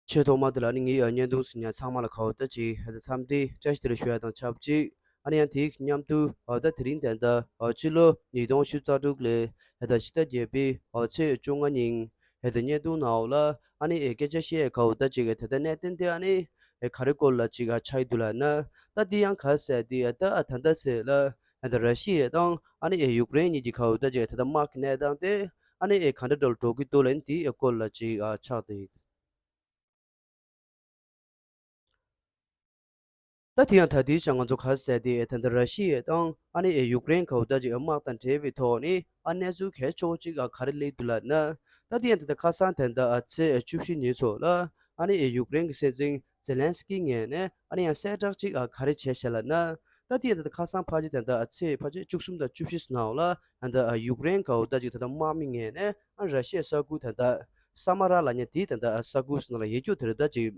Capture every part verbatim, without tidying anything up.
ཆེས་ཐོག་མ་དེ་ལ་ནི་ངའི་བརྙན་ཐུང་གཟིགས་མཁན་ཚང་མ་ལ་ཁ་བོ་ད་ཅིག་ཧེ་ད་འཚམས་འདྲི་བཀྲ་ཤིས་བདེ་ལེགས་ཞུ་ཡ་དང་ཆབས་ཅིག་ཨ་ནི་ཡང་དེའི་མཉམ་དུ་ཨ་ད་དེ་རིང་དེ་འདྲ་ཨ་ཕྱི་ལོ་ཉིས་སྟོང་ཉི་ཤུ་རྩ་དྲུག་ལོའི་ཧེ་ད་ཕྱི་ཟླ་བརྒྱད་པའི་ཨ་ཚེས་བཅོ་ལྔ་ཉིན་ཧེ་ད་བརྙན་ཐུང་ནང་ལ་ཨ་ནི་ཨེ་སྐད་ཆ་བཤད་ཁ་བོ་ད་ཅིག་ཨེ་ད་ལྟ་གནད་དོན་དེ་ཨ་ནི་ཨེ་ག་རེ་སྐོར་ལ་ཅིག་ཨ་ཆགས་ཡོད་འདུག་ལབ་ན། ད་དེ་ཡང་ག་ཟེར་དེ་ཨ་ད་ཨ་ད་ལྟ་ཟེར་ལ་ཨ་ད་ར་ཤི་ཡ་དང་ཨ་ནི་ཨེ་ཡུཀ་རེན་གཉིས་ཀྱི་ཁ་བོ་ད་ཅིག་ཨེ་ད་ལྟ་དམག་གི་གནས་སྟངས་དེ་ཨ་ནི་ཨེ་ག་འདྲ་འདྲ་ལ་འགྲོ་གི་འདུག་ལབ་ན་དེའི་ཨེ་སྐོར་ལ་ཅིག་ཨ་ཆགས་འདུག་ད་དེ་ཡང་ད་ལྟའི་ཆར་ང་ཚོ་ག་ཟེར་དེ་ད་ལྟ་ར་ཤི་ཡ་དང་ཨ་ནི་ཡུཀ་རེན་ཁ་བོ་ད་ཅིག་དམག་དང་འབྲེལ་བའི་ཐོག་ནས་ཨ་གནས་ཚུལ་གལ་ཆེ་བོ་ཅིག་ཨ་ག་རེ་སླེབས་འདུག་ལབ་ན། ད་དེ་ཡང་ད་ལྟ་ཁ་སང་ད་ལྟ་ཨ་ཚེས་བཅུ་བཞི་ཉིན་ཚོ་ལ་ཨ་ནི་ཡུཀ་རེན་གྱི་སྲིད་འཛིན་ཛེ་ལན་སི་ཀི་ངོས་ནས་ཨ་ནི་ཡང་གསལ་བསྒྲགས་ཅིག་ཨ་ག་རེ་བྱས་ཤག་ལབ་ན། ད་དེ་ཡང་ད་ལྟ་ཁ་སང་ཕལ་ཆེར་ད་ལྟ་ཨ་ཚེས་ཕལ་ཆེར་བཅུ་གསུམ་དང་བཅུ་བཞི་ནང་ལ་ད་ལྟ་ཨ་ཡུཀ་རེན་ཁ་བོ་ད་ཅིག་ད་ལྟ་དམག་མི་ངོས་ནས་ཨ་ར་ཤི་ཡའི་ས་ཁུལ་ད་ལྟ་ས་མ་ར་ལབ་མཁན་དེའི་ད་ལྟ་ས་ཁུལ་ནང་ལ་ཡོད་རྒྱུ་དེ་རེད། ད་ཅིག་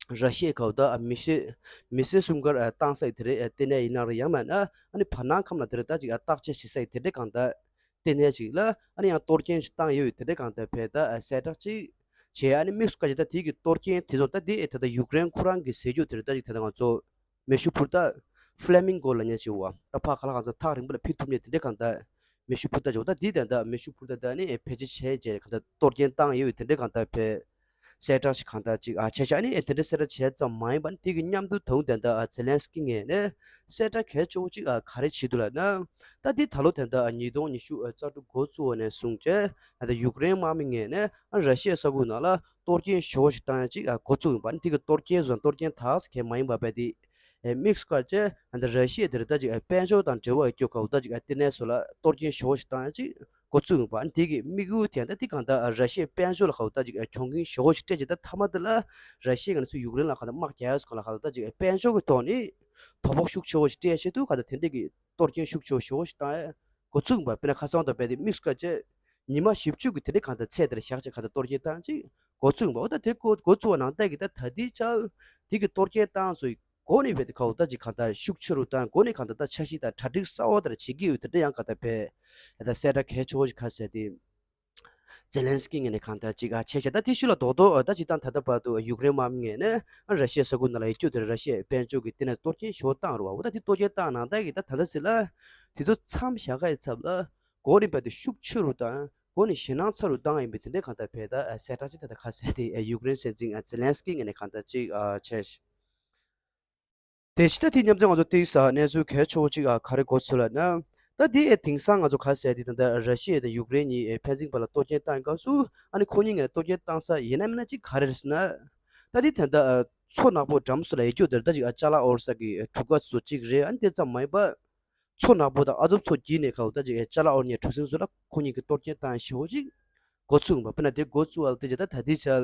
ར་ཤི་ཡའི་ཁ་བོ་ད་མི་སེར་མི་སེར་སྲུང་སྐར་བཏང་ས་དེ་རེད། ལྟེ་གནས་ཡིན་ན་རེད། ཡང་མིན་ན་ཨ་ནི་བར་སྣང་ཁམས་ལ་དེ་རེད། ད་ཅིག་བརྟག་དཔྱད་བྱེད་ས་དེ་འདྲ་གང་ལྟར་ལྟེ་གནས་ཅིག་ལ་ཨ་ནི་ཡང་གཏོར་སྐྱོན་ཞིག་བཏང་ཡོད་དེ་འདྲ་གང་ལྟར་བས་ད་གསལ་བསྒྲགས་ཅིག་བྱས། ཨ་ནི་དམིགས་སུ་བཀར་ཅིག་ད་དེ་གི་གཏོར་སྐྱོན་དེ་ཚོ་ད་དེ་ད་ལྟ་ཡུཀ་རེན་ཁོ་རང་གི་ཟེར་རྒྱུ་དེ་རེད། ད་ཅིག་ད་ལྟ་ང་ཚོ་མེ་ཤུགས་འཕུར་མདའ་ཧྥི་ལེ་མིང་གོ་ལབ་མཁན་ཅིག་ཡོད་པ། ད་ཕར་ག་ལ་གང་ཚ་ཐག་རིང་པོ་ལ་འཕུར་ཐུབ་མཁན་དེ་འདྲ་གང་ལྟར་མེ་ཤུགས་འཕུར་མདའ་ཅིག་ཡོད། ད་དེ་ད་ལྟ་མེ་ཤུགས་འཕུར་མདའ་ད་ནི་ཨེ་བེད་སྤྱོད་བྱས་བྱས་གང་ལྟར་གཏོར་སྐྱོན་བཏང་ཡོད་དེ་འདྲ་གང་ལྟར་བས་གསལ་བསྒྲགས་ཤིག་གང་ལྟར་ཅིག་ཨ་བྱས་ཤག་ཨ་ནི་ཨེ་དེ་འདྲ་གསལ་བསྒྲགས་བྱས་ཙམ་མ་ཡིན་པ་ནི་དེ་གི་མཉམ་དུ་ད་དུང་ད་ལྟ་ཨ་ཛེ་ལན་སི་ཀི་ངོས་ནས་གསལ་བསྒྲགས་གལ་ཆེ་བོ་ཅིག་ཨ་ག་རེ་བྱས་འདུག་ལབ་ན། ད་དེ་ད་ལོ་ད་ལྟ་ཨ་ཉིས་སྟོང་ཉི་ཤུ་རྩ་དྲུག་འགོ་བཙུགས་པ་ནས་བཟུང་བྱས་ད་ལྟ་ཡུཀ་རེན་དམག་མི་ངོས་ནས་ཨ་ར་ཤི་ཡའི་ས་ཁུལ་ནང་ལ་གཏོར་སྐྱོན་ཞེ་པོ་ཞིག་བཏང་ཡ་ཅིག་ཨ་འགོ་བཙུགས་ཡིན་པ་ནི་དེ་གི་གཏོར་སྐྱོན་བཟོ་གཏོར་སྐྱོན་དག་ས་གལ་མ་ཡིན་པ་བས་དེ། ཨེ་དམིགས་སུ་བཀར་བྱས་ཨ་ད་ར་ཤི་ཡ་དེར་ད་ཅིག་ཨེ་དཔལ་འབྱོར་དང་འབྲེལ་བ་ཡོད་རྒྱུ་ག་བོ་ད་ཅིག་ཨེ་ལྟེ་གནས་སོགས་ལ་གཏོར་སྐྱོན་ཞེ་པོ་ཞིག་བཏང་ཡ་ཅིག་འགོ་བཙུགས་ཡོད་པ། ཨ་ནི་དེ་གི་དམིགས་ཡུལ་དེ་ད་དེ་གང་ལྟར་ཨ་ར་ཤི་ཡའི་དཔལ་འབྱོར་ལ་ག་བོ་ད་ཅིག་ཨེ་གྱོང་གུན་ཞེ་པོ་ཞིག་སྤྲད་ཅིག་ད་མཐའ་མ་དེ་ལ་ར་ཤི་ཡ་གི་ནས་ཚུར་ཡུཀ་རེན་ལ་ག་ད་དམག་རྒྱག་ཡ་སོགས་ལ་ག་ད་ད་ཅིག་ཨེ་དཔལ་འབྱོར་གི་ཐོག་ནས་དོ་ཕོག་ཤུགས་ཆེ་བོ་ཞིག་སྤྲད་ཆེད་དུ་ག་ད་དེ་འདྲས་ཀྱི་གཏོར་སྐྱོན་ཤུགས་ཆེ་བོ་ཞེ་པོ་ཞིག་བཏང་ཡ་འགོ་བཙུགས་ཡིན་པ། དཔེར་ན་ཁ་སང་དང་རྦད་དེ་དམིགས་སུ་བཀར་བྱས་ཉི་མ་བཞི་བཅུ་གི་དེ་འདྲའི་གང་ལྟར་ཚད་དེར་བཞག་བྱས་གང་ལྟར་གཏོར་སྐྱོན་བཏང་ཅིག་འགོ་ཚུགས་འབའ་ད་དེ་འགོ་འགོ་ཚུགས་པ་ནང་ལྟར་གྱི་ད་ད་ལྟའི་ཆར་དེ་གི་གཏོར་སྐྱོན་བཏང་ཚོའི་འགོ་ནས་རྦད་དེ་ཁ་འོ་ད་ཅིག་གང་ལྟར་ཤུགས་ཆེ་རུ་བཏང་འགོ་ནས་གང་ལྟར་ད་འཆར་གཞི་དང་གྲ་སྒྲིག་གསར་བ་དེར་བྱེད་ཀྱི་ཡོད་དེ་འདྲ་ཡང་གང་ལྟར་བས་ད་གསལ་བསྒྲགས་གལ་ཆེ་བོ་ཞིག་ཁ་གསལ་ཏེ། ཛེ་ལན་སི་ཀི་ངོས་ནས་གང་ལྟར་ཅིག་ཨ་བྱས་བྱས་ད་དེ་ཤུལ་ལ་རྡོག་རྡོག་ད་ཅིག་དང་ད་ལྟ་བར་དུ་ཡུཀ་རེན་དམག་མི་ངོས་ནས་ཨ་ར་ཤི་ཡའི་ས་ཁུལ་ནང་ལ་ཡོད་རྒྱུ་དེར་ར་ཤི་ཡའི་དཔལ་འབྱོར་གྱི་ལྟེ་གནས་གཏོར་སྐྱོན་ཞེ་པོ་བཏང་རུ་བ་འོ་ད་དེ་གཏོར་སྐྱོན་བཏང་ནང་ལྟར་གྱི་ད་ད་ལྟ་ཟེར་ལ་དེ་ཚོ་མཚམས་བཞག་ག་ཡི་ཚབ་ལ། འགོ་ནས་རྦད་དེ་ཤུགས་ཆེ་རུ་བཏང་། འགོ་ནས་ཞེད་སྣང་ཚ་རུ་བཏང་ཡིན་པའི་དེ་འདྲའི་གང་ལྟར་བས་ད་གསལ་བསྒྲགས་ཅིག་ད་ལྟ་ཁ་གསལ་ཏེ་ཡུཀ་རེན་སྲིད་འཛིན་ཛེ་ལན་སི་ཀི་ངོས་ནས་གང་ལྟར་ཅིག་བྱས། དེ་ཕྱི་ད་དེ་མཉམ་དུ་ང་ཚོ་ཏིག་ས་གནས་ཚུལ་གལ་ཆེ་བོ་ཅིག་ག་རེ་འགོ་ཚུགས་ལབ་ན། ད་དེ་དེང་སང་ང་ཚོ་ག་ཟེར་དེ་ད་ལྟ་ར་ཤི་ཡ་དང་ཡུཀ་རེན་གཉིས་ཕན་ཚུན་བར་ལ་གཏོར་སྐྱོན་བཏང་སྐབས་སུ་ཨ་ནི་ཁོ་གཉིས་ངོས་ནས་གཏོར་སྐྱོན་བཏང་ས་ཡིན་ན་མིན་ན་ཅིག་ག་རེ་རེད་ཟེར་ན། ད་དེ་ད་ལྟ་མཚོ་ནག་པོ་འགྲམ་སུ་ལ་ཡོད་རྒྱུ་དེར་ད་ཅིག་ཅ་ལག་དབོར་ས་གི་གྲུ་ཁ་སོ་གཅིག་རེད། ཨ་ནི་དེ་ཙམ་མ་ཡིན་པ། མཚོ་ནག་པོ་དང་ཨ་ཛོབ་མཚོ་དཀྱིལ་ནས་ཁ་འོ་ད་ཅིག་ཅ་ལག་དབོར་མཁན་གྲུ་གཟིངས་ཚོ་ལ་ཁོ་གཉིས་ཀྱི་གཏོར་སྐྱོན་བཏང་ཞེ་པོ་ཅིག་འགོ་ཚུགས་པ། དཔེར་ན་དེ་འགོ་བཙུགས་པ་ལ་བལྟས་ཀྱི་ད་ད་ལྟའི་ཆར་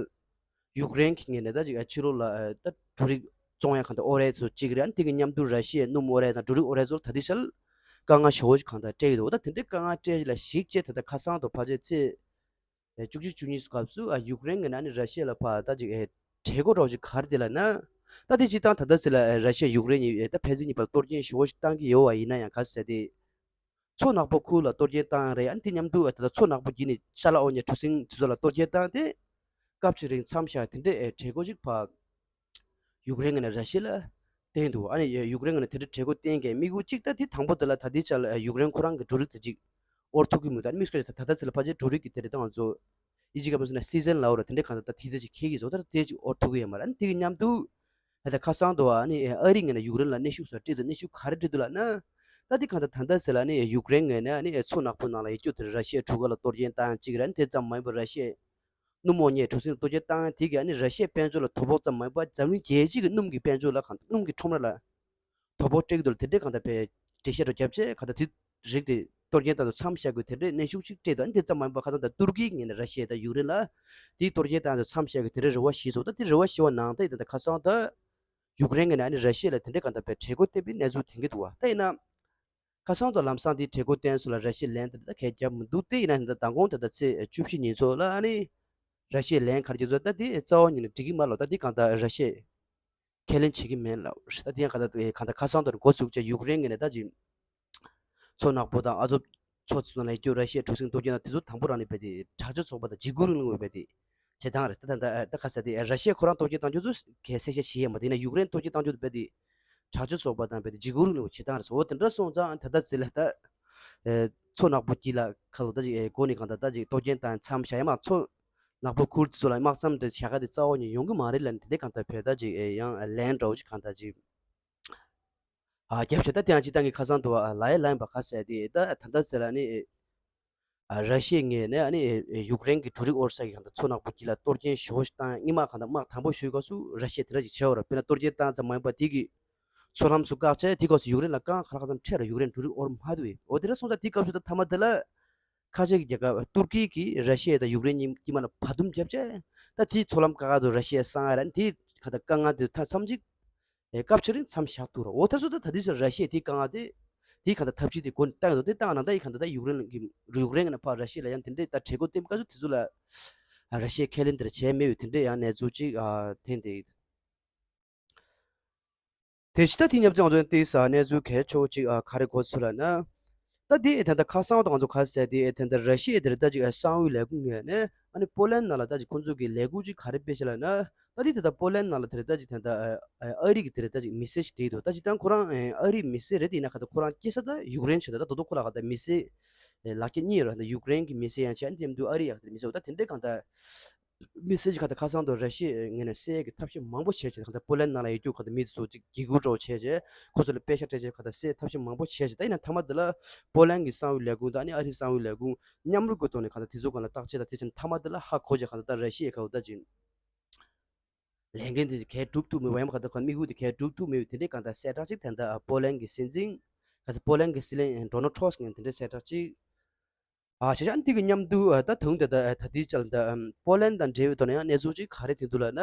ཡུཀ་རེན་གྱི་ངོས་ནས་ད་ཅིག་ཕྱི་ལོགས་ལ་ད་འབྲུ་རིགས་བཙོང་ཡ་གང་ལྟར་དབོར་ཡ་ཚོ་གཅིག་རེད། ཨ་ནི་དེ་གི་མཉམ་དུ་ར་ཤི་ཡའི་སྣུམ་དབོར་ཡ་དང་འབྲུ་རིགས་དབོར་ཡ་ཚོ་ལ་ད་ལྟའི་ཆར་དཀའ་ངལ་ཞེ་པོ་ཅིག་གང་ལྟར་སྤྲད་ཀྱི་འདུག་ད་དེ་འདྲའི་དཀའ་ངལ་སྤྲད་ལ་གཞིགས་བྱས་ད་ལྟ་ཁ་སང་དང་ཕལ་ཆེར་ཚེས་བཅུ་གཅིག་བཅུ་གཉིས་སྐབས་སུ་ཡུཀ་རེན་གྱི་ནང་ནས་ར་ཤི་ཡ་ལ་ཕར་ད་ཅིག་གྲོས་འགོ་འདྲ་བོ་ཅིག་ག་རེ་དེ་ལབ་ན། ད་དེ་སྤྱིར་བཏང་ད་ལྟ་ཚེ་ལ་ར་ཤི་ཡ་ཡུཀ་རེན་གཉིས་ད་ཕན་ཚུན་གཉིས་བར་གཏོར་སྐྱོན་ཞེ་པོ་ཞིག་བཏང་གི་ཡོད་པ་ཡིན་ན་ཡང་ག་ཟེར་ཏེ། མཚོ་ནག་པོ་ཁུལ་ལ་གཏོར་སྐྱོན་བཏང་ཡ་རེད། ཨ་ནི་དེ་མཉམ་དུ་ད་ལྟ་མཚོ་ནག་པོ་དཀྱིལ་ནས་ཅ་ལག་དབོར་མཁན་གྲུ་གཟིངས་དེ་ཚོ་ལ་གཏོར་སྐྱོན་བཏང་སྟེ། སྐབས་གཅིག་རིང་མཚམས་བཞག་དེ་འདྲའི་གྲོས་འགོ་ཞིག་ཕར་ཡུཀ་རེན་ངོས་ནས་ར་ཤི་ཡ་ལ་བཏོན་འདུག་ཨ་ནི་ཡུཀ་རེན་ངོས་ནས་དེ་འདྲའི་གྲོས་འགོ་བཏོན་མཁན་དམིགས་ཡུལ་གཅིག་ད་དེ་དང་པོ་དེ་ལ་ད་ལྟའི་ཆ་ལ་ཡུཀ་རེན་ཁོ་རང་གི་འབྲུ་རིགས་དེ་ཅིག་དབོར་ཐུབ་ཀྱི་མི་འདུག་ཨ་ནི་དམིགས་བསལ་ད་ད་ལྟ་ཚེ་ལ་ཕལ་ཆེར་འབྲུ་རིགས་ཀྱི་དེ་རེད། ད་ང་ཚོ་ཨི་ཇི་སྐད་པ་ཟེར་ན་སི་ཛན་ལབ་ར་དེ་འདྲའི་གང་ལྟར་ད་དུས་ཚོད་ཅིག་འཁེལ་གྱི་ཡོད། ད་དེ་ཅིག་དབོར་ཐུབ་ཀྱི་ཡོད་མ་རེད། ཨ་ནི་དེ་གི་མཉམ་དུ། ད་ལྟ་ཁ་སང་དུ་ཨ་ནི་ཨ་རི་ངོས་ནས་ཡུཀ་རེན་ལ་གནོན་ཤུགས་སུ་སྤྲད་འདུག་གནོན་ཤུགས་ག་རེ་སྤྲད་འདུག་ལབ་ན། ད་དེ་གང་ལྟར་ད་ལྟ་ཟེར་ལ་ནི་ཡུཀ་རེན་ངོས་ནས་ཨ་ནི་མཚོ་ནག་པོ་ནང་ལ་ཡོད་རྒྱུ་དེ་ར་ཤི་ཡའི་གྲུ་ཁ་ལ་གཏོར་སྐྱོན་བཏང་གཅིག་རེད། དེ་ཙམ་མ་ཡིན་པར་ར་ཤི་ཡའི་སྣུམ་དབོར་མཁན་གྲུ་གཟིངས་གཏོར་སྐྱོན་བཏང་དེ་གིས་ཨ་ནི་ར་ཤི་ཡའི་དཔལ་འབྱོར་ལ་དོ་ཕོག་ཙམ་མ་ཡིན་པར་འཛམ་གླིང་རྒྱལ་སྤྱི་གི་སྣུམ་གྱི་དཔལ་འབྱོར་ལ་གང་སྣུམ་གྱི་ཁྲོམ་ར་ལ་དོ་ཕོག་སྤྲད་ཀྱི་འདུག་ལ། དེ་འདྲའི་གང་ལྟར་བས་འགྲེལ་བཤད་འདྲ་བརྒྱབ་བྱས་གང་ལྟར་དེ་རིགས་དེ་གཏོར་སྐྱོན་བཏང་དུ་མཚམས་བཞག་དགོས་དེ་འདྲའི་གནོན་ཤུགས་ཤིག་སྤྲད་འདུག་ཨ་ནི་དེ་ཙམ་མ་ཡིན་པར་ཁ་སང་ད་ཏུར་ཀིའི་ངོས་ནས་ར་ཤི་ཡ་དང་ཡུཀ་རེན་ལ་དེའི་གཏོར་སྐྱོན་བཏང་དུ་མཚམས་བཞག་དགོས་དེ་འདྲའི་རེ་བ་ཞིག་བྱུང་། ད་དེ་རེ་བ་ཞིག་བ་ནང་ད་ཡིན་ད་ཁ་སང་ད། ཡུཀ་རེན་གྱི་ནང་ནས་ར་ཤི་ཡ་ལ་དེ་འདྲའི་གང་ལྟར་བའི་གྲོས་འགོ་བཏོན་པའི་གནས་ཚུལ་ཐོན་གྱི་འདུག་བ། ད་ཡིན་ན། ཁ་སང་དུ་ལམ་སང་དེའི་གྲོས་འགོ་བཏོན་སོང་ལ་ར་ཤི་ཡ་ལན་དེ་ད་གས་བརྒྱབ་མི་འདུག་དེ་ཡིན་ན་ད་མདང་དགོང་དེ་ད་ཚེས་བཅུ་བཞི་ཉིན་ཚོ་ལ་ཨ་ནི། ར་ཤི་ཡ་ལན་ག་རེ་བརྒྱབ་འདུག་ད་དེ་རྩ་བ་ཉིད་ནས་འགྲིག་གི་མ་རེད་ལབ། ད་དེ་གང་ལྟར་ར་ཤི་ཡ་ཁས་ལེན་བྱེད་ཀྱི་མེད་ལབ། ད་དེ་ཡང་གང་ལྟར་གང་ལྟར་ཁ་སང་དུ་འགོ་ཚུགས་བྱས་ཡུཀ་རེན་གྱི་ནས་ད་ཅིག་མཚོ་ནག་པོ་དང་ཨ་ཛོབ་མཚོ་ཚོ་ནང་ལ་སྐྱོད་ར་ཤི་ཡའི་གྲུ་གཟིངས་གཏོར་སྐྱོན་དང་དེ་ཚོ་དང་པོ་རང་ནས་བས་ཏེ་དྲག་ཆས་ཚོགས་པ་དང་འཇིགས་སྐུལ་རིང་ལུགས་བས་ཏེ་ བྱེད་སྟངས་རེད། ད་ད་ད་ད་ག་ཟེར་དེ་ར་ཤི་ཡ་ཁོ་རང་གཏོར་སྐྱོན་བཏང་རྒྱུ་ཚོ་གས་གསལ་བཤད་བྱེད་ཡས་མ་དེ་ཡིན་ན་ཡུཀ་རེན་གཏོར་སྐྱོན་བཏང་རྒྱུ་དེ་རྦད་དེ་དྲག་སྤྱོད་ཚོགས་པ་དང་རྦད་དེ་འཇིགས་སྐུལ་རིང་ལུགས་བྱེད་སྟངས་རེད་ཟེར། འོ་དེ་འདྲ་སོང་ཙང་ད་ལྟ་ཟེར་ལ་ད་མཚོ་ནག་པོ་དཀྱིལ་ལ་ཁ་ལོ་ད་ཅིག་སྒོ་ནས་གང་ད་ད་ཅིག་གཏོར་སྐྱོན་བཏང་མཚམས་བཞག་ཡ་མ་མཚོ་ནག་པོ་ཁུལ་དེ་ཚོ་ལ་དམག་མཚམས་དེ་བྱ་དགའ་དེ་རྩ་བ་ཉིད་ཡོང་གི་མ་རེད་ལ་དེ་འདྲ་གང་ད་བོད་ད་ཅིག་ཡང་ལན་འདྲ་བོ་ཅིག་གང་ད་ཅིག་ཨ་རྒྱབ་ཤ་ད་དེ་ཡང་ཅི་ལྟ་ངས་ཁ་སང་དུ་ལ་ཡ་ལན་པ་ག་ཟེར་དེ་ད་ད་ད་ཟེར་ལ་ནི། ཨ་ར་ཤི་ཡའི་ངོས་ནས་ཨ་ནི་ཡུཀ་རེན་གྱི་འབྲུ་རིགས་དབོར་ས་ཀྱི་གང་ལྟར་མཚོ་ནག་པོ་དཀྱིལ་ལ་གཏོར་སྐྱོན་ཞེ་པོ་ཞིག་བཏང་། སྔོན་མ་གང་ལྟར་དམག་དང་པོ་ཞུས་སྐབས་སུ་ར་ཤི་ཡས་དེ་འདྲ་ཞིག་བྱས་པ་རེད། དཔེར་ན་གཏོར་སྐྱོན་བཏང་ཙམ་མ་ཡིན་པར་དེ་གི་མཚོ་ལམ་སུ་བཀག་བྱས། དེ་སྐབས་སུ་ཡུཀ་རེན་ལ་དཀའ་ངལ་ག་ལ་གང་འཚམ་འཕྲད་རེད། ཡུཀ་རེན་འབྲུ་རིགས་དབོར་མ་ཐུབ་པས། འོ་དེ་འདྲ་སོང་ཙང་དེ་སྐབས་སུ་ད་མཐའ་མ་དེ་ལ་ཁ་ཆེ་གི་རྒྱལ་ཁབ་ཏུར་ཀི་གིས་ར་ཤི་ཡ་དང་ཡུཀ་རེན་གཉིས་དཀྱིལ་མ་ལ་བར་འདུམ་བརྒྱབ་བྱས། ད་དེའི་མཚོ་ལམ་བཀག་ག་དུ་ར་ཤི་ཡ་གསང་ཡ་ར་དེ་ག་ད་དཀའ་ངལ་དེ་མཐའ་མཚམས་ཅིག་ཨེ་སྐབས་ཆ་རིང་མཚམས་བཞག་ཐུབ་ར། འོ་ད་སོ་ད་ད་དེ་ཚོ་ར་ཤི་ཡས་དེའི་དཀའ་ངལ་དེ་དེའི་ག་ད་ཐབས་ཇུས་དེ་འགོ་བཏང་ཡོད་དེ་བཏང་ན་ད་ཡི་ག་ད་ད་ཡུཀ་རེན་གི་ཡུཀ་རེན་གི་ནས་ཕར་ར་ཤི་ཡ་ལ་ཡང་དེ་འདྲའི་ད་གྲོས་འགོ་བཏོན་སྐབས་སུ་དེ་ཚོ་ལ་ར་ཤི་ཡས་ཁས་ལེན་དེ་འདྲ་བྱས་མེད་པའི་དེ་འདྲའི་ཡང་གནས་ཚུལ་ཅིག་ཨ་ཐོན་ཏེ་ཡོད། དེ་ཕྱི་ད་དེ་མཉམ་དུ་ང་ཚོ་དེའི་ས་གནས་ཚུལ་གལ་ཆེ་བོ་ཅིག་ཨ་ག་རེ་གོ་ཚུལ་ལ་ན། ད་དེ་ད་ལྟ་ཁ་སང་བ་དང་ང་ཚོ་ག་ཟེར་དེ་ད་ལྟ་ར་ཤི་ཡ་དེ་རེད་ད་ཅིག་གསང་བའི་ལས་ཁུངས་ངོས་ནས་ཨ་ནི་པོ་ལན་ནང་ལ་ད་ཅིག་ཁོང་ཚོ་གི་ལས་འགུལ་ཅིག་ག་རེ་སྤེལ་ཤག་ལ་ན། ད་དེ་ད་ལྟ་པོ་ལན་ནང་ལ་དེ་རེད་ད་ཅིག་ད་ལྟ་ཨ་རི་གི་དེ་རེད་ད་ཅིག་མི་སེར་ཞིག་དེ་འདུག་ད་ཅིག་ད་ཁོ་རང་ཨ་རི་མི་སེར་རེད། དེ་ཡིན་ན་ག་ད་ཁོ་རང་སྐྱེས་ས་ད་ཡུཀ་རེན་ཆགས་ད་ད་དོ་དོ་ཁོ་ལ་ག་ད་མི་སེར་ལག་ཁྱེར་གཉིས་ཡོད་རེད། ད་ཡུཀ་རེན་གི་མི་སེར་ཡང་བྱས་ཨ་ནི་དེ་མི་འདུག་ཨ་རི་ཡང་ག་ད་མི་སེར། འོ་ད་དེ་འདྲའི་གང་ད། མི་སེར་གྱི་ཁ་ཐག་ཁ་སང་དུ་ར་ཤི་ཡའི་ངོས་ནས་བསད་ཀྱི་ཐབས་ཤེས་མང་པོ་བྱས་བྱས། ཁ་ཐག་པོ་ལན་ནང་ལ་ཡོད་རྒྱུ་ཁ་ཐག་མི་དེ་ཚོ་ཅིག་འཇིགས་སྐུལ་འདྲ་བོ་བྱས་བྱས། ཁོ་ཚོ་ལ་པེ་ཤག་སྤྲད་བྱས་ཁ་ཐག་བསད་ཐབས་ཤེས་མང་པོ་བྱས་བྱས། ད་ཡིན་ན་མཐའ་མ་དེ་ལ་པོ་ལན་གྱི་གསང་བའི་ལས་ཁུངས་དང་ཨ་ནི་ཨ་རིའི་གསང་བའི་ལས་ཁུངས་མཉམ་རུབ་ཀྱི་ཐོག་ནས་ཁ་ཐག་དེ་ཚོ་སྒང་ལ་བརྟག་དཔྱད་དང་དེ་བྱས་ན་མཐའ་མ་དེ་ལ་ཧ་གོ་བྱས། ཁ་ཐག་ད་ར་ཤི་ཡའི་ཁ་ཐག་ད་ཅིག་ལས་འགན་དེ་གས་སྒྲུབ་ཐུབ་མེད་པ་ཡང་ཁ་ཐག་ཁ་དམིགས་ཡུལ་དེ་གས་སྒྲུབ་ཐུབ་མེད་པའི་དེ་འདྲའི་གང་ལྟར་གསལ་བསྒྲགས་ཅིག་ད་ལྟ་པོ་ལན་གྱི་སྲིད་འཛིན་ཁ་ཐག་པོ་ལན་གྱི་སྲིད་བློན་ཌོ་ནལ་ཊྲམ་ཕ་ངོས་ནས་དེ་འདྲའི་གསལ་བསྒྲགས་ཅིག་ཨ་བྱས་ཙང་འདི་གི་མཉམ་དུ་ཨ་ད་དུང་ད་ལྟ་ཨ་ད་ལྟའི་ཆར་ད་ཨམ་པོ་ལན་དང་འབྲེལ་བའི་ཐོག་ནས་ཡང་གནས་ཚུལ་ཅིག་ག་རེ་ཐོན་འདུག་ལབ་ན།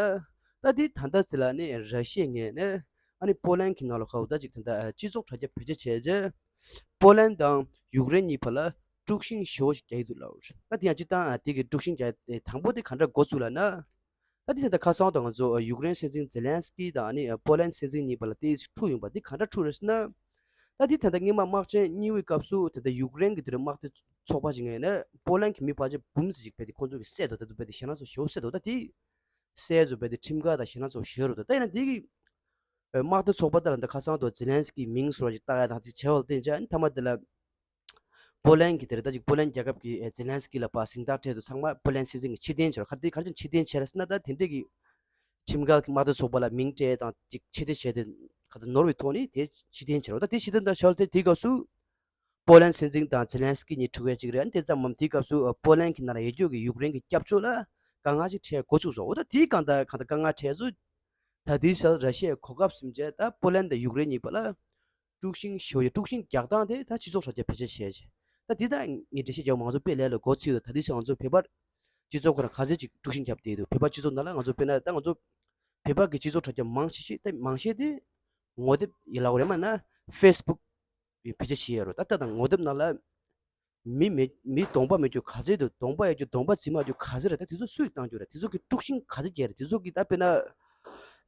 ད་འདི་ད་ལྟ་ཟེར་ལ་ནི་ར་ཤི་ཡའི་ངོས་ནས་ཨ་ནི་པོ་ལན་གྱི་ནང་ལ་ཁ་འུ་ད་ཅིག་ད་ལྟ་ཨ་སྤྱི་ཚོགས་དྲ་རྒྱ་བེད་སྤྱོད་བྱས་རྗེས། པོ་ལན་དང་ཡུཀ་རེན་གཉིས་བར་ལ་དཀྲུག་ཤིང་ཞེ་པོ་ཞིག་རྒྱག་གི་འདུག་ལབ། ད་འདི་ཡང་སྤྱིར་བཏང་ཨ་འདི་གི་དཀྲུག་ཤིང་རྒྱག་དང་པོ་དེ་ག་འདྲ་འགོ་ཚུགས་ལབ་ན། ད་འདི་ད་ལྟ་ཁ་སང་དང་ང་ཚོ་ཡུཀ་རེན་སྲིད་འཛིན་ཛེ་ལན་སི་ཀི་དང་ཨ་ནི་པོ་ལན་སྲིད་འཛིན་གཉིས་བར་ལ་ཏོག་ཙམ་འཁྲུག་ཡོང་པ་འདི་ག་འདྲ་འཁྲུག་རེད་ཟེར་ན། ད་འདི་ད་ལྟ་སྔོན་མ་དམག་ཆེན་གཉིས་པའི་སྐབས་སུ་ད་ལྟ་ཡུཀ་རེན་གྱི་དེ་རིང་དམག་སྡེ་ཚོགས་པ་ཞིག་ངོས་ནས་པོ་ལན་གྱི་མི་ཕལ་ཆེར་འབུམ་ཙམ་ཞིག་བས་ཏེ་ཁོང་ཚོ་གིས་བསད་འདུག་ད་དུ་བས་ཏེ་ཞེད་སྣང་ཚ་ཞེ་པོ་བསད་འདུག་ད་དེ་བསད་ཚོ་བས་ཏེ་ཁྲིམས་འགལ་དང་ཞེད་སྣང་ཚ་ཞེ་པོ་རེད་འདུག་ད་ཡིན་ན་འདི་གི་དམག་སྡེ་ཚོགས་པ་དེ་ལ་ད་ཁ་སང་དུ་ཛེ་ལན་སི་ཀི་མིང་བཟོ་བ་ཞིག་བཏགས་ཡ་དང་ཅིག་བྱས་པ་ལ་བརྟེན་བྱས་ཨ་ནི་མཐའ་མ་དེ་ལ་པོ་ལན་གྱི་དེ་རེད་ད་ཅིག་པོ་ལན་རྒྱལ་ཁབ་ཀྱིས་ཛེ་ལན་སི་ཀི་ལ་ཕར་གཟེངས་རྟགས་སྤྲད་དུས་ཚང་མ་པོ་ལན་སྲིད་འཛིན་གྱིས་ཕྱིར་འཐེན་བྱས་ར། ག་དེ་ག་རེ་བྱས་ནས་ཕྱིར་འཐེན་བྱས་ར་ཟེར་ན། ད་དེ་འདྲས་ཀྱི་ཁྲིམས་འགལ་གྱི་དམག་སྡེ་ཚོགས་པ་ལ་མིང་སྤྲད་དང་ཅིག་ཕྱིར་འཐེན་བྱས་ཏེ་ག་དེ་ནོར་བའི་ཐོག་ནས་དེ་ཕྱིར་འཐེན་བྱས་ར། ད་དེ་ཕྱིར་འཐེན་དང་བྱས་ཏེ་དེའི་སྐབས་སུ་པོ་ལན་སྲིད་འཛིན་དང་ཛེ་ལན་སི་ཀི་གཉིས་འཁྲུག་ཡ་ཅིག་རེད། ཨ་ནི་དེ་ཙམ་མམ་དེའི་སྐབས་སུ་པོ་ལན་གྱི་ནང་ལ་ཡོད་རྒྱུ་གི་ཡུཀ་རེན་གྱི་སྐྱབས་བཅོལ་ལ་དཀའ་ངལ་ཅིག་འཕྲད་འགོ་ཚུགས་སོང་། འོ་ད་དེའི་གང་ལྟར་གང་ལྟར་དཀའ་ངལ་འཕྲད་ཚུལ། ད་དེའི་ཆར་ར་ཤི་ཡའི་གོ་སྐབས་ཟིན་བྱས་ད་པོ་ལན་དང་ཡུཀ་རེན་གཉིས་བར་ལ་དཀྲུག་ཤིང་ཞེ་པོ་ཡོད། དཀྲུག་ཤིང་རྒྱག་སྟངས་དེ་ད་སྤྱི་ཚོགས་དྲ་རྒྱ་བེད་སྤྱོད་བྱས་བྱས། ད་འདི་ད་ངས་འགྲེལ་བཤད་རྒྱག་མང་ཚོགས་དཔེ་ལས་ལ་མགོ་ཚོས་ད། ད་འདི་ཆར་ང་ཚོ་བོད་པར་སྤྱི་ཚོགས་ཁོ་ན་ག་ཚད་ཅིག་དཀྲུག་ཤིང་བརྒྱབ་བསྡད་འདུག་བོད་པ་སྤྱི་ཚོགས་ནང་ལ་ང་ཚོ་དཔེར་ན་ད་ང་ཚོ་བོད་པ་གི་སྤྱི་ཚོགས་དྲ་རྒྱ་མང་ཆེ་ཤོས་ད་མང་ཤས་དེ་ངོ་དེབ་ཡིན་ལབ་དགོས་རེད་མ་ན་ཧྥེ་སི་བུག་བེད་སྤྱོད་བྱེད་ཡ་རོ། ད་ལྟ་དང་ངོ་དེབ་ནང་ལ་མི་མེད་མི་གདོང་པ་མེད་རྒྱུ་ག་ཚོད་འདུག་གདོང་པ་ཡོད་རྒྱུ་གདོང་པ་རྫིག་མ་རྒྱུ་ག་ཚོད་རེད། ད་དེ་ཚོ་སུས་བཏང་རྒྱུ་རེད། དེ་ཚོ་གིས་དཀྲུག་ཤིང་ག་ཚོད་རྒྱག་རེད། དེ་ཚོ་གིས་ད་དཔེར་ན་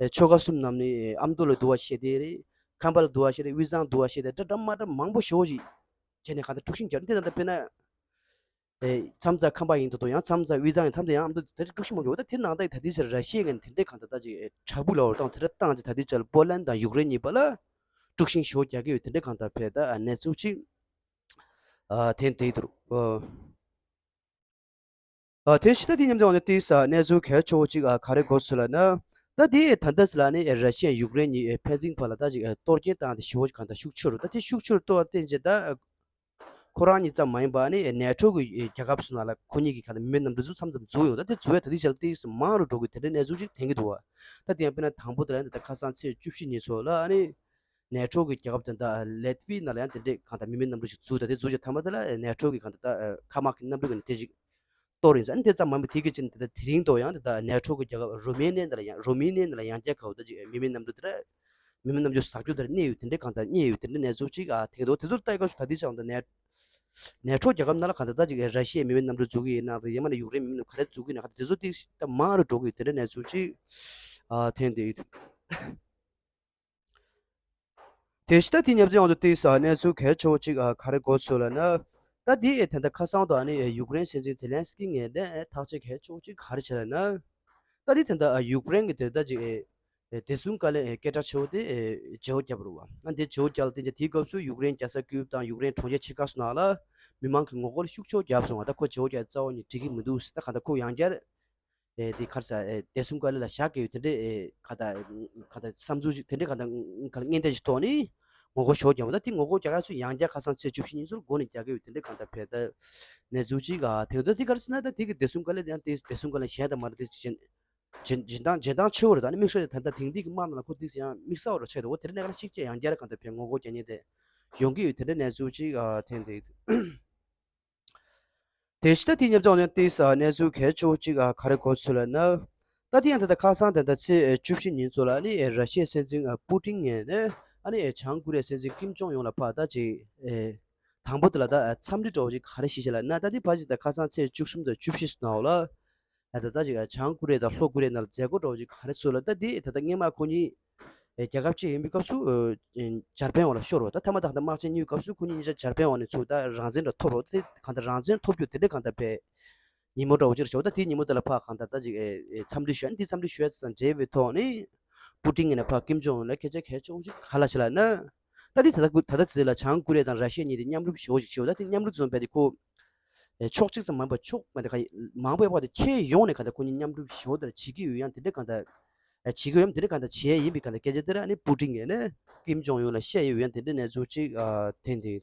ཨེ་ཆོལ་ཁ་གསུམ་ནང་ནས་ཨ་མདོ་ལ་འདུ་བ་བཤད་དེ་རེད། ཁམས་པ་ལ་འདུ་བ་བཤད་རེད། དབུས་གཙང་འདུ་བ་བཤད་དེ་འདྲ་འདྲ་མ་འདྲ་མང་པོ་ཞེ་པོ་ཞིག་བྱས་ནས་གང་ལྟར་དཀྲུག་ཤིང་རྒྱག་རེད། དེ་ད་ལྟ་དཔེར་ན་ཨེ་མཚམས་མཚམས་ཁམས་པ་ཡིན་དུས་དང་ཡང་མཚམས་མཚམས་དབུས་གཙང་ཡིན་མཚམས་མཚམས་ཡང་ཨ་མདོ་དེ་འདྲ་དཀྲུག་ཤིང་མང་པོ་ཡོད། ད་དེ་ནང་ད་ད་ལྟའི་ཆར་ར་ཤི་ཡ་ངོས་ནས་དེ་འདྲའི་གང་ལྟར་ད་ཅིག་ཨེ་དྲག་པོ་ལབ་དང་དེ་འདྲ་བཏང་ཅིག་ད་ལྟའི་ཆར་པོ་ལན་དང་ཡུཀ་རེན་གཉིས་བར་ལ་དཀྲུག་ཤིང་ཞེ་པོ་རྒྱག་གི་ཡོད། དེ་འདྲའི་གང་ལྟར་བས་ད་ཨ་གནས་ཚུལ་ཅིག་ཨ་ཐོན་བསྡད་འདུག་ཨ་དེ་ཕྱི་ད་དེ་མཉམ་དུ་འོང་ན་དེའི་ས་གནས་ཚུལ་གལ་ཆེ་བོ་ཅིག་ཨ་ག་རེ་གོ་སོང་ལབ་ན། ད་དེ་ད་ལྟ་ཟེར་ལ་ནི་ར་ཤི་ཡ་ཡུཀ་རེན་གཉིས་ཕན་ཚུན་བར་ལ་ད་ཅིག་གཏོར་སྐྱོན་བཏང་སྟེ་ཞེ་པོ་ཅིག་གང་ལྟར་ཤུགས་ཆེ་རུ། ད་དེ་ཤུགས་ཆེ་རུ་གཏོང་བར་བརྟེན་བྱས་ད་ཁོ་རང་གཉིས་ཙམ་མ་ཡིན་པ་ནི་ནེ་ཊོ་གི་རྒྱལ་ཁབ་སོགས་ནང་ལ་ཁོ་གཉིས་ཀྱི་གང་ལྟར་མི་མེད་གནམ་གྲུ་ཚོ་མཚམས་མཚམས་འཛུལ་ཡོང་། ད་དེ་འཛུལ་བས་ད་དེ་ཞལ་ཏོག་ཙམ་མང་རུ་འགྲོ་གི་དེ་འདྲའི་གནས་ཚུལ་ཅིག་ཐོན་གྱི་འདུག་བ། ད་དེ་ཡང་དཔེར་ན་དང་པོ་དེ་ལ་ཡང་ད་ལྟ་ཁ་སང་ཚེས་བཅུ་བཞི་ཉིན་ཚོ་ལ་ཨ་ནི་ནེ་ཊོ་གི་རྒྱལ་ཁབ་དེ་འདྲ་ལེ་ཏི་ཝི་ནང་ལ་ཡང་དེ་འདྲའི་གང་ལྟར་མི་མེད་གནམ་གྲུ་ཞིག་འཛུལ། ད་དེ་འཛུལ་རྗེས་མཐའ་མ་དེ་ལ་ནེ་ཊོ་གི་གང་ལྟར་ད་མཁའ་དམག་གི་གནམ་གྲུ་གི་ནི་དེ་ཅིག་གཏོར་ཡིན་ཙང་ཨ་ནི་དེ་ཙམ་མ་མི་དེ་གི་ཅིག་ནི་དེ་ལྟར་དེ་རིང་དུ་ཡང་དེ་ལྟར་ནེ་ཊོ་གི་རྒྱལ་ཁབ་རོ་མེ་ནི་ཡ་ནང་ལ་ཡང་རོ་མེ་ནི་ཡ་ནང་ལ་ཡང་རྒྱལ་ཁབ་དེ་ཅིག་མི་མེད་གནམ་གྲུ་དེ་འདྲ་མི་མེད་གནམ་གྲུ་ཟག་རྒྱུ་དེ་འདྲ་གནས་ཡོད། དེ་འདྲའི་གང་ལྟར་གནས་ཡོད། དེ་འདྲའི་གནས་ཚུལ་ཅིག་ཨ་ཐེངས་དོ་དེ་ཚོར་ལྟ་སྐབས་སུ་ད་དེ་ཙང་དེ་ནེ་ནེ་ཊོ་རྒྱལ་ཁབ་ནང་ལ་གང་ལྟར་ད་ཅིག་ར་ཤི་ཡའི་མི་མེད་གནམ་གྲུ་འཛུལ་གི་ཡིན་ན་རེད། ཡང་མིན་ན་ཡུཀ་རེན་མི་མེད་གནམ་ག་རེ་འཛུལ་གི་ཡིན་ན་ག་དེ་ཚོ་དེ་ད་མང་རུ་འགྲོ་གི་ཡོད། དེ་འདྲའི་གནས་ཚུལ་ཅིག་ཨ་ཐོན་བསྡད་ཡོད། དེ་ཕྱི་ད་དེ་མཉམ་དུ་ཡོང་དུས་དེའི་ས་གནས་ཚུལ་གལ་ཆེ་བོ་ཅིག་ཨ་ག་རེ་གོ་སོང་ལབ་ན། ད་དེ་ད་ལྟ་ཁ་སང་དུ་ཨ་ནི་ཡུཀ་རེན་སྲིད་འཛིན་ཛེ་ལན་སི་ཀི་ངོས་ནས་ཐག་གཅོད་གལ་ཆེ་ཤོས་གཅིག་ག་རེ་བྱས་ན། ད་དེ་ད་ལྟ་ཡུཀ་རེན་གྱི་དེ་ད་ཅིག་བདེ་སྲུང་བཀའ་བློན་སྐད་གྲགས་ཆེ་བོ་དེ་བརྗེ་བོ་བརྒྱབ་རུ་བ། ཨ་འདི་བརྗེ་བོ་བརྒྱབ་ལ་དེ་དེའི་སྐབས་སུ་ཡུཀ་རེན་རྒྱལ་ས་ཀིབ་དང་ཡུཀ་རེན་གྲོང་ཁྱེར་ཆེ་ཁག་སོགས་ནང་ལ་མི་མང་གི་ངོ་རྒོལ་ཤུགས་ཆེ་བོ་བརྒྱབ་སོང་བ། ད་ཁོ་བརྗེ་བོ་བརྒྱབ་རྩ་བ་ནས་འགྲིག་གི་མི་འདུག། ད་གང་ལྟར་ཁོ་ཡང་བསྐྱར་ཨེ་དེ་ག་རེ་ཟ་ཨེ་བདེ་སྲུང་བཀའ་བློན་ལ་བཞག་གི་ཡོད། དེ་འདྲའི་ཨེ་ག་ད་ག་ད་བསམ་ཚུལ་ཅིག་དེ་འདྲའི་ག་ད་ག་ལ་བརྙན་ཐད་ཅིག་ཐོག་ནས་ངོ་རྒོལ་ཤོར་ཀྱང་། ད་དེ་ངོ་རྒོལ་རྒྱག་ཡ་ཚོ་ཡང་བསྐྱར་ཁ་སང་ཚེས་བཅུ་བཞི་ཉིན་ཚོར་འགོ་ནས་རྒྱག་གི་ཡོད། དེ་འདྲའི་ག་ད་བས་ད་གནས་ཚུལ་ཅིག་ཨ་དེ་ད་དེ་ག་རེ་ཟེར་ན། ད་དེ་གི་བདེ་སྲུང་བཀའ་བློན་ཡང་དེ་བདེ་སྲུང་བཀའ་བློན་གཞན་དང་མ་རེད། དེ་སྦྱིན་སྦྱིན་སྦྱིན་བཏང་སྦྱིན་བཏང་ཆེ་བོ་རེད། ད་ནི་དམིགས་བསལ་ད་ད་དེང་དུས་ཀྱི་དམག་ནང་ལ་ཁོ་དེ་ཡང་དམིགས་བསལ་བ་རུ་ཆགས་འདུག། དེ་འདྲའི་གནས་ལ་ཤིག་ཅེས་ཡང་བསྐྱར་ག་ད་བས་ངོ་རྒོལ་རྒྱག་མཁན་དེ་ཡོང་གི་ཡོད། དེ་འདྲའི་གནས་ཚུལ་ཅིག་ཨ་ཐོན་འདུག། དེ་ཕྱི་ད་དེ་མཉམ་དུ་ཡང་ཏིས་གནས་ཚུལ་གལ་ཆེ་བོ་གཅིག་ག་རེ་གོ་ཚུལ་ལ་ན། ད་དེ་ཡང་ད་ལྟ་ཁ་སང་ད་ལྟ་ཚེས་བཅུ་བཞི་ཉིན་ཚོ་ལ་ནི་ར་ཤི་ཡའི་སྲིད་འཛིན་པུ་ཏིན་ངོས་ནས་ཨ་ནི་བྱང་ཀོ་རི་ཡའི་སྲིད་འཛིན་ཀིམ་ཇོང་ཡུན་ལ་ཕར་ད་ཅིག་དང་པོ་དེ་ལ་ད་འཚམས་འདྲི་འདྲ་བོ་ཅིག་ག་རེ་ཞིག་བྱས་ལ་ན། ད་དེ་ཕར་ཅིག་ད་ཁ་སང་ཚེས་བཅུ་གསུམ་དང་བཅུ་བཞི་སོགས་ནང་ལ་ད་ད་ཅིག་བྱང་ཀོ་རི་ཡ་དང་ལྷོ་ཀོ་རི་ཡ་ནང་ལ་མཛད་སྒོ་འདྲ་བོ་ཅིག་ག་རེ་ཚུགས་ལ། ད་དེ་ད་ལྟ་སྔོན་མ་ཁོ་གཉིས་རྒྱལ་ཁབ་གཅིག་ཡིན་པའི་སྐབས་སུ་འཇར་པན་འོག་ལ་ཤོར་བ། ད་ཐ་མ་ད་ད་དམག་ཆེན་གཉིས་སྐབས་སུ་ཁོ་གཉིས་གཉིས་ཆ་འཇར་པན་འོག་ནས་ཚུར་ད་རང་བཙན་འདྲ་ཐོབ་རོགས། དེ་གང་ལྟར་རང་བཙན་ཐོབ་རྒྱུ་དེ་འདྲ་གང་ལྟར་བས་ཉིན་མོ་འདྲ་བོ་ཅིག་བྱའོ། ད་དེའི་ཉིན་མོ་དེ་ལ་ཕར་གང་ལྟར་ད་ཅིག་འཚམས་འདྲི་ཞུ་ཡ་ནི། དེ་འཚམས་འདྲི་ཞུ་ཡ་ཙམ་འབྲེལ་བའི་ཐོག་ནས་པུ་ཏིན་ངོས་ནས་ཕར་ཀིམ་ཇོང་ཡུན་ལ་སྐད་ཆ་གལ་ཆེ་བོ་ཅིག་ག་ལ་བྱས་ལ་ན། ད་དེ་ད་ལྟ་ད་ལྟ་དེ་ལ་བྱང་ཀོ་རི་ཡ་དང་ར་ཤི་ཡ་གཉིས་དེ་མཉམ་རུབ་ཞེ་བོ་ཞིག་བྱེད། ད་དེ་མཉམ་རུབ་བཟོ་བས་དེ་ཁོ་ཕྱོགས་གཅིག་ཙམ་མིན་པ་ཕྱོགས་མ་དེ་ག་མང་པོའི་བར་དུ་ཁྱེད་ཡོང་ནས་ག་ད་ཁོ་གཉིས་མཉམ་རུབ་ཞེ་བོ་དེ་ལ་བྱེད་ཀྱི་ཡོད། ཡང་དེ་འདྲ་གང་ལྟར་བྱེད་ཀྱི་ཡོད། དེ་འདྲ་གང་ལྟར་བྱེད་ཡ་ཡིན་པའི་གང་ལྟར་སྐད་ཆ་དེ་ར་ནི་པུ་ཏིན་ངོས་ནས་ཀིམ་ཇོང་ཡུན་ལ་བཤད་ཡོད། ཡང་དེ་འདྲ་གནས་ཚུལ་ཅིག་ཐོན་དེ།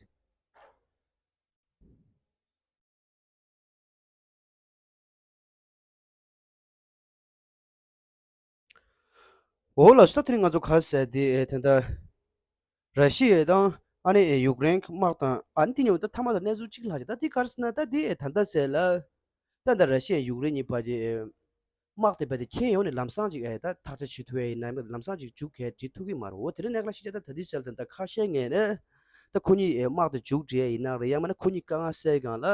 འོ་ལགས་སོ། ད་དེ་རིང་ང་ཚོ་ག་རེ་ཟེར་དེ་ད་ལྟ་ར་ཤི་ཡ་དང་ཨ་ནི་ཡུཀ་རེན་གྱི་དམག་དང་ཨ་ནི་དེ་ཉིད་ད་ཐ་མ་དང་གནས་ཚུལ་གཅིག་ལྷག་ཅིག་ད་དེ་ག་རེ་ཟེར་ན། ད་དེ་ད་ལྟ་ཟེར་ལ་ད་ད་ར་ཤི་ཡ་ཡུཀ་རེན་གཉིས་བར་གྱི་དམག་དེ་བར་དུ་ཁྱེད་ཡོང་ནས་ལམ་སང་ཅིག་ཨེ་ད་ཐག་གཅོད་བྱེད་ཐུབ་ཡ་ཡིན་ན། ལམ་སང་ཅིག་མཇུག་ག་འགྲིལ་ཐུབ་ཀྱི་མ་རེད། འོ་དེ་རིང་ནས་ལ་ཤི་ཅེས་ད་ད་དེ་ཅལ་དེ་ད་ཁ་ཤས་ངས་ནས་ད་ཁོ་གཉིས་ཨེ་དམག་དེ་མཇུག་སྒྲིལ་ཡ་ཡིན་ན་རེད། ཡང་མིན་ན་ཁོ་གཉིས་དཀའ་ངལ་སེལ་སྒང་ལ་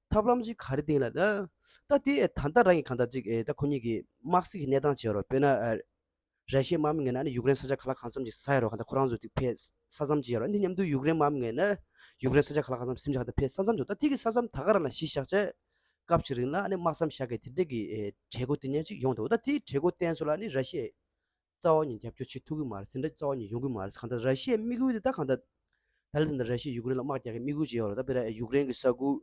ཐབས་ལམ་ཅིག་ག་རེ་བཏིང་ལ་ད། ད་དེ་ཨེ་ད་ལྟ་རང་གི་གང་ལྟར་ཅིག་ཨེ་ད་ཁོ་གཉིས་ཀྱི་དམག་སྲིད་ཀྱི་གནས་སྟངས་བྱས་རོགས། དཔེར་ན་ཨེ་ར་ཤི་ཡའི་དམག་མི་ངོས་ནས་ཨ་ནི་ཡུཀ་རེན་ས་ཆ་ག་ལ་གང་འཚམ་ཅིག་ཟ་ཡ་རོགས། གང་ལྟར་ཁོ་རང་ཚོ་དེ་ཕེབས་ས་མཚམས་ཅིག་ཡོད་རོགས། འདི་མཉམ་དུ་ཡུཀ་རེན་དམག་མི་ངོས་ནས་ཡུཀ་རེན་ས་ཆ་ག་ལ་གང་འཚམ་ཟིན་ཆགས་དེ་ཕེབས་ས་མཚམས་ཅིག་ད་དེ་གི་ས་མཚམས་ད་ག་རང་ལ་གཞི་བཞག་བྱས་སྐབས་ཅིག་རིང་ལ་ཨ་ནི་དམག་མཚམས་བཞག་གི་དེ་འདྲ་གི་ཨེ་གྲོས་འགོ་དེ་ཉན་ཅིག་ཡོང་འདུག། ད་དེའི་གྲོས་འགོ་བསྟན་ཚོ་ལ་ཨ་ནི་ར་ཤི་ཡས་རྩ་བ་ཉིད་རྒྱབ་སྐྱོར་བྱེད་ཐུབ་ཀྱི་མ་རེད། དེ་འདྲ་རྩ་བ་ཉིད་ཡོང་གི་མ་རེད། གང་ལྟར་ར་ཤི་ཡའི་དམིགས་ཡུལ་དེ་ད་གང་ལྟར་ད་ལྟ་དེ་འདྲ་ར་ཤི་ཡས་ཡུཀ་རེན་ལ་དམག་རྒྱག་གི་དམིགས་ཡུལ་ཅིག་ཡོད་རེད། ད་དཔེར་ན་ཡུཀ་རེན་གྱི་ས་ཁུལ་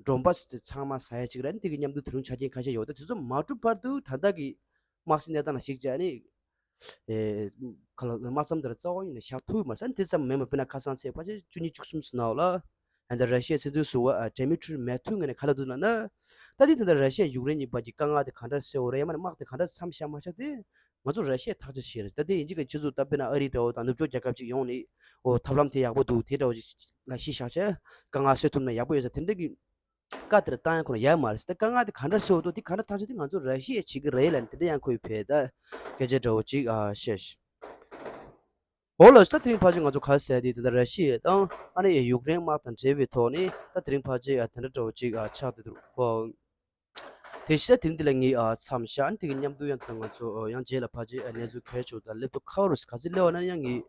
ཌོན་བྷ་སི་དེ་ཚང་མ་ཟ་ཡ་ཅིག་རེད། དེ་གི་མཉམ་དུ་དེ་རིང་ཆ་རྐྱེན་ཁ་ཤས་ཡོད། ད་དེ་ཚོ་མ་གྲུབ་བར་དུ་ད་ལྟ་གི་དམག་སྲིད་གནས་སྟངས་ལ་གཞིགས་བྱས་ནས་ཨེ་ཁ་ལ་དམག་མཚམས་དེར་རྩ་བ་ཉིད་ནས་བཞག་ཐུབ་ཡོད་མ་རེད། ཨ་ནི་དེ་ཙམ་མིན་པར་དཔེར་ན་ཁ་སང་ཚེས་ཕལ་ཆེར་བཅུ་གཉིས་བཅུ་གསུམ་ཙམ་ནང་ལ་ཨ་ནི་ར་ཤི་ཡའི་སྲིད་འཛིན་ཟུར་པ་ཨ་ཌི་མི་ཊི་རི་མེ་ཐུ་ངོས་ནས་ག་རེ་ལབ་འདུག་ལབ་ན། ད་དེ་དེ་འདྲ་ར་ཤི་ཡ་ཡུཀ་རེན་གཉིས་བར་གྱི་དཀའ་ངལ་དེ་ག་འདྲ་སེལ་དགོས་རེད། ཡང་མིན་ན་དམག་དེ་ག་འདྲ་མཚམས་བཞག་མ་བཞག་དེ་ང་ཚོ་ར་ཤི་ཡས་ཐག་གཅོད་བྱེད་རེད། ད་དེ་ཡིན་གཅིག་གི་ཁྱེད་ཚོ་ད་དཔེར་ན་ཨ་རི་འདྲ་བོ་དང་ནུབ་ཕྱོགས་རྒྱལ་ཁབ་ཅིག་ཡོང་ནས་འོ་ཐབས་ལམ་དེ་ཡག་པོ་འདུག། དེ་འདྲ་བོ་ཅིག་ལ་གཞི་བཞག་བྱས་དཀའ་ངལ་སེལ་ཐུབ་ན་ཡག་པོ་ཡོད་ས་དེ་འདྲ་གི་བཀའ་དེར་བཏང་ཡ་ཁོ་རང་ཡོད་མ་རེད་ཟེར། ད་དཀའ་ངལ་དེ་ག་འདྲ་སེལ་བ་འདུག། དེ་ག་འདྲ་ཐག་གཅོད་དེ་ང་ཚོ་ར་ཤི་ཡས་བྱེད་ཀྱི་རེད་ལབ་ནས་དེ་འདྲ་ཡང་ཁོས་བས་ད་སྐད་ཆ་འདྲ་བོ་ཅིག་ཨ་བཤད་ཤག། འོ་ལགས་སོ། ད་དེ་རིང་ཕལ་ཆེར་ང་ཚོ་ག་རེ་ཟེར་དེ་ད་ལྟ་ར་ཤི་ཡ་དང་ཨ་ནི་ཡུཀ་རེན་དམག་དང་འབྲེལ་བའི་ཐོག་ནས་ད་དེ་རིང་ཕལ་ཆེར་ཨ་དེ་འདྲ་འདྲ་བོ་ཅིག་ཨ་ཆགས་བསྡད་འདུག། འོ། དེ་བཞིན་དེ་རིང་འདི་ལ་ངས་ཨ་མཚམས་བཞག། ཨ་ནི་དེ་གི་མཉམ་དུ་ཡང་ད་ང་ཚོ་ཨ་ཡང་རྗེས་ལ་ཕལ་ཆེར་ཨ་གནས་ཚུལ་གལ་ཆེ་བ་དང་སླེབས་དུས་ཁ་བ་རུ་ག་ཚོད་སླེབས་པ་ན་ཡང་ངས་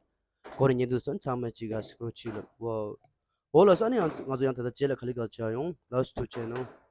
འགོ་ནས་ཉན་དུ་སོང་། ཚང་མས་ཅིག་ཨ་སི་ཀྲོ་ཅིག་ལ་འོ། འོ་ལགས་སོ། ཨ་ནི་ཡང་ང་ཚོ་ཡང་ད་ལྟ་རྗེས་ལ་ག་ལེ་ག་ལེ་བྱ་ཡོང་། ལགས་སོ། ཐུགས་རྗེ་གནང་།